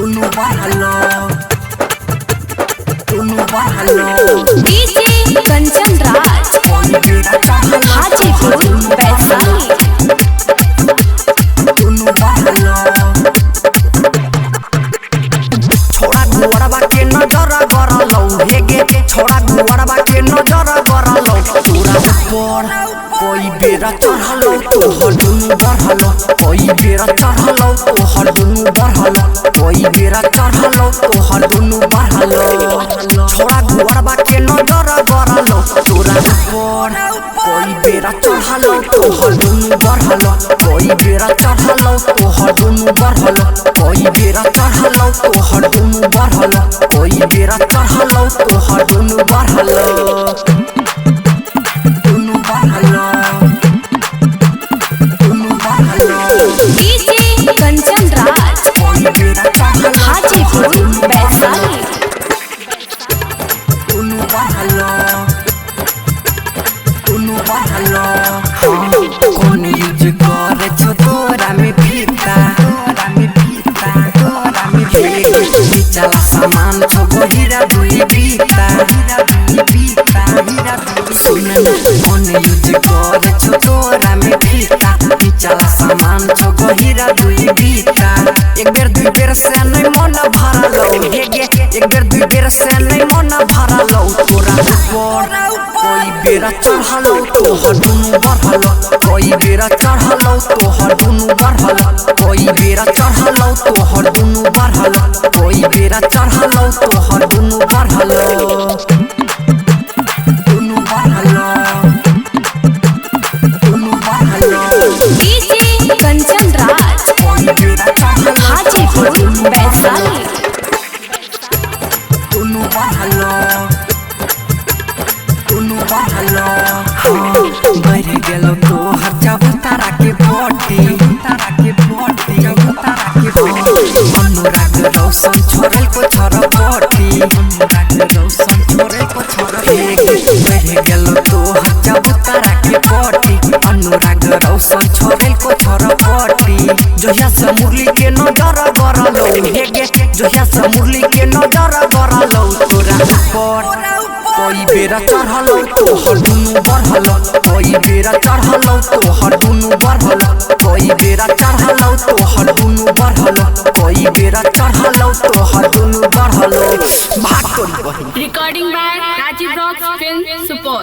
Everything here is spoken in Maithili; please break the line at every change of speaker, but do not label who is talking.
दुनु बढ़लो दुनु बढ़लो।
डीजे कंचन राज
कोई बेरा चढ़लो
हाजीपुर वैशाली।
दुनु बढ़लो। छोड़ा गुआरबा के नजर गरलौ हेगे, छोड़ा गुआरबा के नजर गरलौ। तोरा ऊपर कोई बेरा चढ़लो तोहर दुनु बढ़लो, कोई बेरा चढ़लो तोहर दुनु बढ़लो, कोई बेरा चढ़लो तोहर दुनु बढ़लो। छोड़ा गुआरबा के नजर गरलौ तोरा ऊपर कोई बेरा चढ़लो तोहर दुनु बढ़लो, कोई बेरा चढ़लो तोहर दुनु बढ़लो, कोई बेरा चढ़लो तोहर दुनु बढ़लो, कोई बेरा चढ़लो तोहर दुनु बढ़लो, दुनु बढ़लो, दुनु बढ़लो।
डीजे कंचन राज
कोई बेरा चढ़लो
हाजीपुर वैशाली।
दुनु बढ़लो, दुनु बढ़लो। कौन यूज करे छो तोरा में फीता, तोरा में फीता, तोरा में फीता। चला सामान छो गहिरा दुई बीता, हीरा दुई बीता, हीरा दुई। सुन कौन यूज करे छो तोरा में फीता, चला सामान छो गहिरा दुई बीता। एक बेर दुई बेर से नहीं मन भरलो हेगे, एक बेर दुई बेर से नहीं मन भरलो। तोरा ऊपर कोई बेरा चढ़लो तोहर दुनु बढ़लो, कोई बेरा चढ़लो तोहर दुनु बढ़लो, कोई बेरा चढ़लो तोहर दुनु बढ़लो, कोई बेरा चढ़लो तोहर दुनु बढ़लो, दुनु बढ़लो, दुनु बढ़लो।
डीजे कंचन राज
कोई बेरा चढ़लो
हाजीपुर वैशाली।
दुनु बढ़लो, दुनु बढ़लो। बढ़ गेलो तोहर चबूतरा के पट्टी, तारा के पट्टी, चबूतरा के पट्टी। अनुराग रोशन छोड़ल को छोड़ पट्टी, अनुराग रोशन छोड़ल को छोड़। बढ़ गेलो तोहर चबूतरा के पट्टी, अनुराग रोशन छोड़ल को छोड़ पट्टी। जोहिया से मुरली के नजर गरलो हेगे, जोहिया से मुरली के नजर गरलो। तोरा ऊपर कोई बेरा चढ़लो तोहर दुनु बढ़लो, कोई बेरा चढ़लो तोहर दुनु बढ़लो, कोई बेरा चढ़लो तोहर दुनु बढ़लो, कोई बेरा चढ़लो तोहर दुनु बढ़लो। भाग तोरी बहिन।
Recording by Rajiv Rocks Film Support.